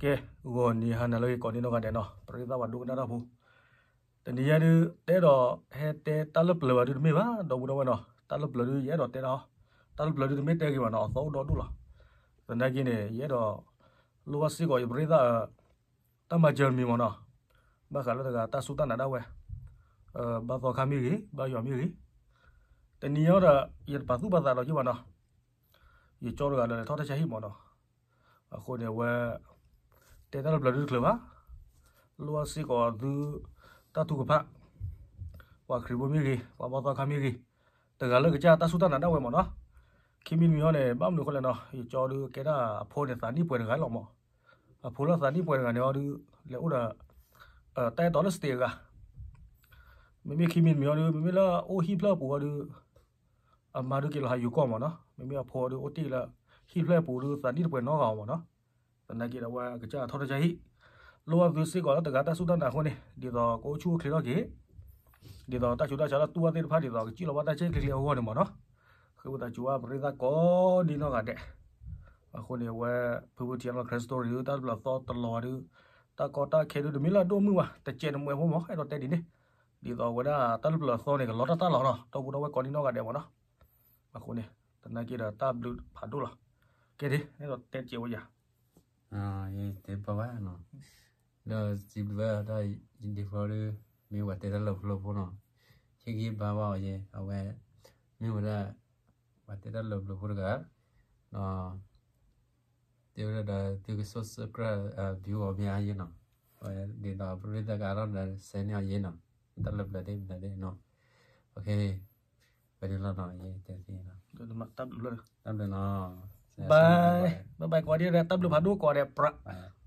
ကဲ, ဂီၤနံၤဟါနၤလၢအဂ့ၤ ကိးဒံနီၢ်ဂၤဒဲးနီၤ, ပရ့သးပှၤဒိကနၣ်တၢ်ဖိ, တနံၤညါဒုး တအဲၣ်ဒိးဟဲတဲတၢ်လၢပျၢၤဘၣ်ဒုးတမ့ၢ်ဘၣ် ဒီပုၢ်ဒီဝဲၢ်နီၤ, တၢ်လၢပျၢၤဒုး ယအဲၣ်ဒိးတဲဒၣ်, တၢ်လၢပျၢၤဒုးတမ့ၢ်တဲဂ့ၤဘၣ်နီၤ, အသီအိၣ်ဒီဒူၣ်လီၤ. သနာ်က့န့ၣ် ယအဲၣ်ဒိး လိၣ်ဘၣ်စ့ၢ်ကီးယပရ့သး တၢ်မၤစၢၤတမံၤမ့ၢ်နီၤ, ဘၣ်ဃးလၢတဂၤတၢ်စူၢ်တၢ်နာ်ဒၣ်ဝဲ, ဘၣ်သီခါမ့ၢ်ဂ့ၤ ဘၣ်ယွၤမ့ၢ်ဂ့ၤ, တနံၤညါဒီး ယတပာ်သူၣ်ပာ်သးဒီးယဘၣ်နီၤ, ယကၠီတဂၤလၢလဲၤထီၣ်တၢ်ဆါဟံၣ်မ့ၢ်နီၤ, အဃိန့ၣ် အဝဲ တဲတၢ်လၢပျၢၤဒုးတချုးဘၣ်, လိၣ်ဘၣ်စ့ၢ်ကီးသု တၢ်ထုကဖၣ်, ပှၤခရံာ်ဖိမ့ၢ်ဂ့ၤ ပှၤဘၣ်သီခါမ့ၢ်ဂ့ၤ, တဂၤလၢကစၢ်တၢ်စူၢ်တၢ်နာ်ဒၣ်ဝဲမ့ၢ်နီၤ, ခံမံၤတမံၤအံၤန့ၣ် ဘၣ်မနုၤအဃိလဲၣ်နီၤ, ယကၠီဒုးကဲဒၣ်အဖိန့ၣ် သးနံၣ်ပှဲၤတဂၤလီၤမ့ၢ်, အဖိလၢသးနံၣ်ပှဲၤတဂၤန့ၣ်အီၤဒုး လဲၤအိၣ်ဒီး တၢ်အဲၣ်တီလၢ state အဂၤ မ့မ့ၢ်ခံမံၤတမံၤအံၤဒုး မ့မ့ၢ်လၢအိၣ်ဟံၣ်ဖျၢၣ်အပူၤအံၤဒုး အမါဒုးက့ၤလီၤဟးယိၤကီၢ်မ့ၢ်နီၤ, မ့မ့ၢ်အဖိအံၤဒုးအိၣ်တ့ၢ်လၢ ဟံၣ်ဖျၢၣ်အပူၤဒုး သးနံၣ်တပှဲၤနီတဂၤအီၤမ့ၢ်နီၤ, သနာ်က့ဒီးအဝဲကစၢ်ထီၣ်တၢ်ဆါဟံၣ်, လိၣ်ဘၣ်သုစ့ၢ်ကီးလၢတဂၤတၢ်စူၢ်တၢ်နာ်အဃိန့ၣ် ဒ်သိးကအိၣ်ဆူၣ်အိၣ်ချ့ထီၣ်က့ၤ ဒ်သိးတၢ်ဆူးတၢ်ဆါလၢတူၢ်ဘၣ်သ့ၣ်တဖၣ် ဒ်သိးကစံၣ်လီၤဘၣ်တၢ်ဆဲးချ့ချ့အဂီၢ်န့ၣ်မ့ၢ်နီၤ, ဃ့ဝံသးစူၤဘၣ်ပရ့သးကိးဒံနီၢ်ဂၤဒဲး, အဃိန့ၣ် အဝဲ ဖုဖုထံအလီၤ Christmas story ဒုး တၢ်လၢပျၢၤအသီတလီၤဘၣ်ဒုး, တၢ်ကီတၢ်ခဲဒုး တမ့ၢ်လၢအဒိၣ်မုၢ်ဘၣ် တစဲးတမှဲးဖိမ့ၢ် အဲၣ်ဒိးတဲဒ်န့ၣ်, ဒ်သိးအဝဲဒၣ်တၢ်လၢပျၢၤအသီန့ၣ် ကလီၤတၢ်တၢ်လီၤနီၤ ဒီပုၢ်ဒီဝဲၢ်ကိးဒံနီၢ်ဂၤဒဲးမ့ၢ်နီၤ, အဃိန့ၣ် သနာ်က့ဒီးတၢ်ဘျုးဖးဒိၣ်လီၤ, ကဲဒ် အဲၣ်ဒိးတဲစဲးဝဲယၤ ယတဲဘၣ်ဘၣ်နီၤ, ဒီးစံးဘျုးဘၣ်ဒီး ယဒ့ဖိဒီး မ့ၢ်ပှၤတဲတၢ်လၢပျၢၤဖိနီၤ, ဟ့ၣ်ဂံၢ်ဘါဘၣ်အီၤယဲ အဝဲ မ့ၢ်ဝဲဒၣ် ပှၤတဲတၢ်လၢပျၢၤဖိတဂၤ, ဒီး တဲဝဲဒၣ်ဒီး သုက subscribe view အီၤမ့ၢ်အါယဲနီၤ, အဝဲဒ်သိးပရ့သးကအါထီၣ်ဒီး send န့ၢ်အီၤယဲနီၤ, တၢ်လၢပျၢၤသ့ၣ်မတၤသ့ၣ်နီၤ, ဝဲန့ၣ်လီၤနီၤ ယတဲသ့နီၤ, တၢ်ဘျုးနီၤ, bye bye ကိးဒံဒီး တၢ်ဘျုးဖးဒိၣ်ကိးဂၤဒဲး ပြး